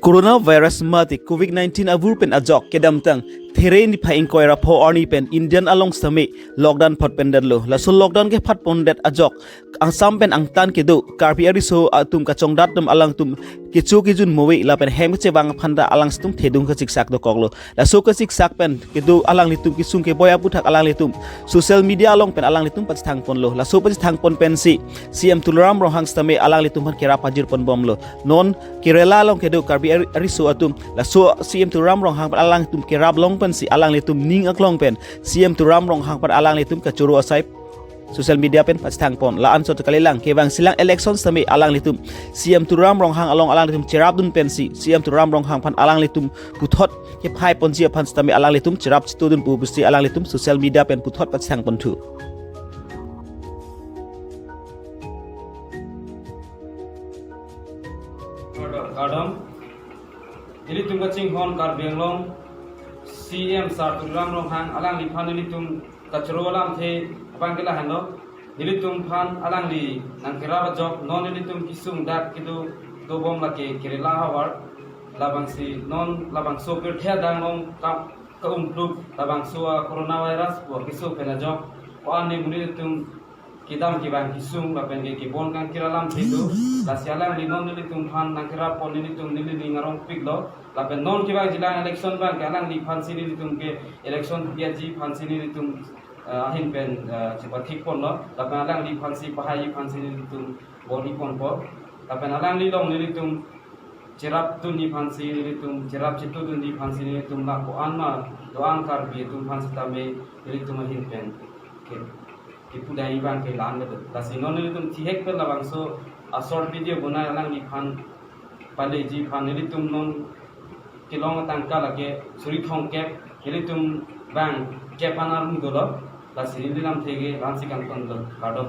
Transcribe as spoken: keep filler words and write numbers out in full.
Coronavirus mate Covid nineteen avur pen ajok kedamtang There niphai ingkoi ra pho arni pen India along sitame lockdown phat pendetlo. Laso lockdown kephat pondet ajok angsam pen angtan kedo Karbi ariso atum kachongdat atum alangtum kecho kejun move lapen hem kechevang aphan ta alangtum thedung kachiksak dokoklo. Laso kachiksak pen kedo alanglitum kesung keboi aputhak alanglitum social media along pen alanglitum pachethang ponlo. Laso pachethang pon pensi C M Tuliram Ronghang sitame alanglitum aphan kerap pajir ponbomlo. Non Kerala along kedo Karbi ari- ariso atum laso C M Tuliram Ronghang aphan alangtum kerap long pensi alanglitum ning aklong pen C M Tuliram Ronghang aphan alanglitum kachoro asai social media pen pachethang pon. La-an chot kalilang kevang silang election sitame alanglitum C M Tuliram Ronghang along alanglitum cherapdun pensi C M Tuliram Ronghang aphan alanglitum puthot kephai ponji aphan sitame alanglitum cherap chitudun pu pusi alanglitum social media pen puthot pachethang ponthu. Kardom. Nelitum kachinghon Karbi Anglong C M Sir Tuliram Ronghang alangliphan nelitum kachoro alamthe abang ke lahenlo. Nelitum aphan alangli nangkerap ajok non nelitum kesung dak kedo dobom lake Kerala havar. Labangsi non labangso pirthe adang along ka kaumpluk labangso a coronavirus pu keso pen ajok ko-an ne monit atum kedam kevang kesung lapen ke kebon kangkir alamthe do. Lasi alangli non nelitum aphan nangkerap pon nelitum neli ning arongpiklo. Lapen non kevang jilang election abang ke alangliphansi nelitum ke election biaji aphansi nelitum eh, ahin pen eh, chepathik ponlo. Lapen alangliphansi pahai aphansi nelitum bor-i ponpo. Lapen alangli along nelitum cherapdunji aphansi nelitum cherap chitudunji aphansi nelitum la ko-an ma do-an Karbi atum aphan sitame nelitum ahin pen ke kepudai abang ke la-an kedo. Lasi non nelitum thihek pen labangso a short video bonai alangliphan paleji aphan nelitum non kelong atangka lake suri thomkep, nelitum bang kep an armu dolo. Lasi neli lamthe ke la-ansi kangtonlo. Kardom.